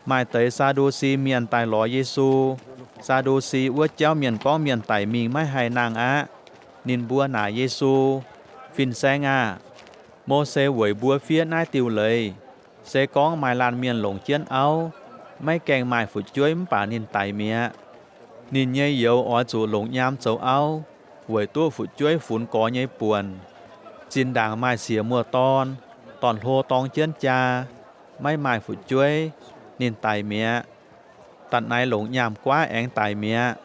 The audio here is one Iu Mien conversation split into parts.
Maaih deix Saa^ndu^si Mienh daaih lorz Yesu. Saa^ndu^si wuov jauv mienh gorngv mienh daic mingh maiv haih nangh aqv. Ninh mbuo naaic Yesu, Fin-Saeng aah! Mose weic mbuo fiev naaiv diuh leiz, se gorngv maaih laanh mienh longc jienv auv, maiv gaengh maaih fu'jueiv mv baac ninh daic mi'aqv, ninh nyei youz oix zuqc longc nyaam zoux auv, weic duqv fu'jueiv funx gorx nyei buonc. Zinh ndaangc maaih siec muoz-dorn, dorn-hlo dorng jienv jaa, maiv maaih fu'jueiv, ninh daic mi'aqv. Datc naaiv longc nyaam guaav aengx daic mi'aqv,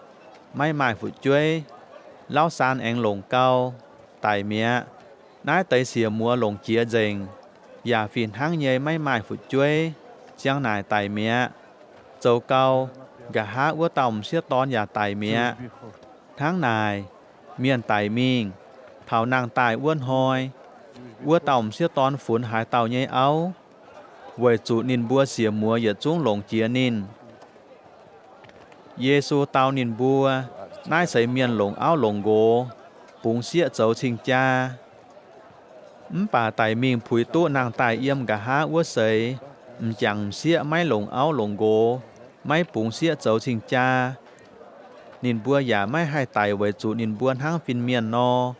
maiv maaih fu'jueiv. Lauv saan aengx longc gau, daic mi'aqv. Naaiv deix siec muoz longc jiex nzengc, yaac fih hnangv nyei maiv maaih fu'jueiv, ziang naaic daic mi'aqv. Zoux gau, nqa'haav wuov dauh m'sieqv dorn yaac daic mi'aqv. Hnangv naaic, mienh daic mingh, taux nangh daaih wuov hnoi, wuov dauh m'sieqv dorn funx haaix dauh nyei auv, weic zuqc ninh mbuo siec muoz yietc zungv longc jiex ninh. Yesu dau ninh mbuo, Naaiv seix mienh longc auv longc nqox, bungx sieqv zoux cing-jaa. Mv baac daic mingh puix duqv nangh daaih yiem nqa'haav wuov seix, m'jangc m'sieqv maiv longc auv longc nqox, maiv bungx sieqv zoux cing-jaa. Ninh mbuo yaac maiv haih daic weic zuqc ninh mbuo hnangv fin-mienh nor.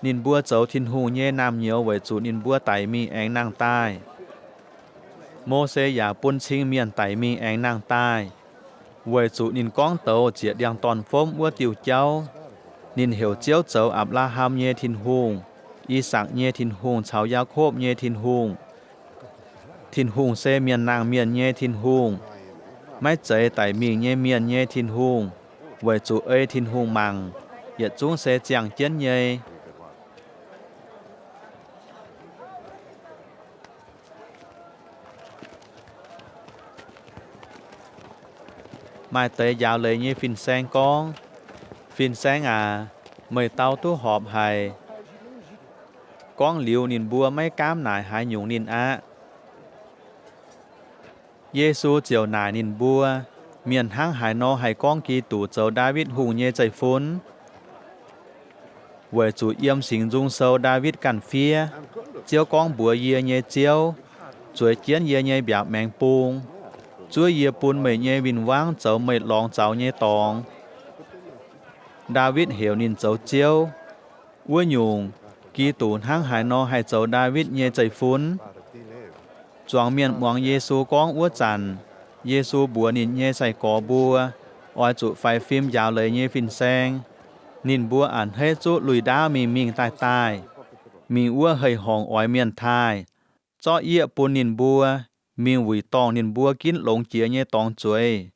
Ninh mbuo zoux Tin-Hungh nyei naamh nyouz weic zuqc ninh mbuo daic mingh aengx nangh daaih. Mose yaac bun cing mienh daic mingh aengx nangh daaih, weic zuqc ninh gorngv douz zieqc ndiangx-dorn-fomv wuov diuh jauv. Ninh heuc Ziouv zoux Apc^laa^ham nyei Tin-Hungh, I^sakc nyei Tin-Hungh caux Yaakopv nyei Tin-Hungh. Tin-Hungh se mienh nangh mienh nyei Tin-Hungh, maiv zeiz daic mingh nyei mienh nyei Tin-Hungh, weic zuqc ei Tin-Hungh mangc, yietc zungv se ziangh jienv nyei. Maaih deix njaaux leiz nyei fin-saeng gorngv, Fin-Saeng aac, meih dau duqv horpc haic. Gorngv liuz ninh mbuo maiv gaamv naaic haaix nyungc ninh aqv. Yesu ziouc naaic ninh mbuo, Mienh hnangv haaix nor haih gorngv Giduc zoux Ndaawitv Hungh nyei zeiv-fun? Weic zuqc yiem Singx Nzung Sou Ndaawitv ganh fiev, Ziouv gorngv mbuox yie nyei Ziouv, Zueiz jienv yie nyei mbiaauc maengx bung, zuov yie bun meih nyei win-wangv zoux meih lorngx zaux nyei dorngx. Ndaawitv heuc ninh zoux Ziouv. Wuov nyungc, Giduc hnangv haaix nor haih zoux Ndaawitv nyei zeiv-fun? Zuangx mienh muangx Yesu gorngv wuov zanc, Yesu mbuox ninh nyei sai-gorx mbuo, oix zuqc faix fim njaaux leiz nyei fin-saeng. Ninh mbuo a'hneiv zuqv lui-ndaauv mingh mingh daaih daaih, mingh wuov hei-horngc oix mienh taaih, zorqv yieqv bun ninh mbuo, mingh wuic dorngh ninh mbuo ginv longx jiex nyei dorngx zueiz,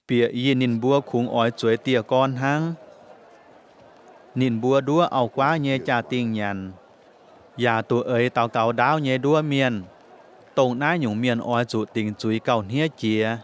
bieqc yinh ninh mbuo kungx oix zueiz dieh gorn hnangv. Ninh mbuo nduov auv-guaav nyei jaa-dingh nyanc, yaac duqv eix daux gaux ndaauv nyei nduov mienh. Dongh naaiv nyungc mienh oix zuqc dingc zuiz gauh hniev jiex.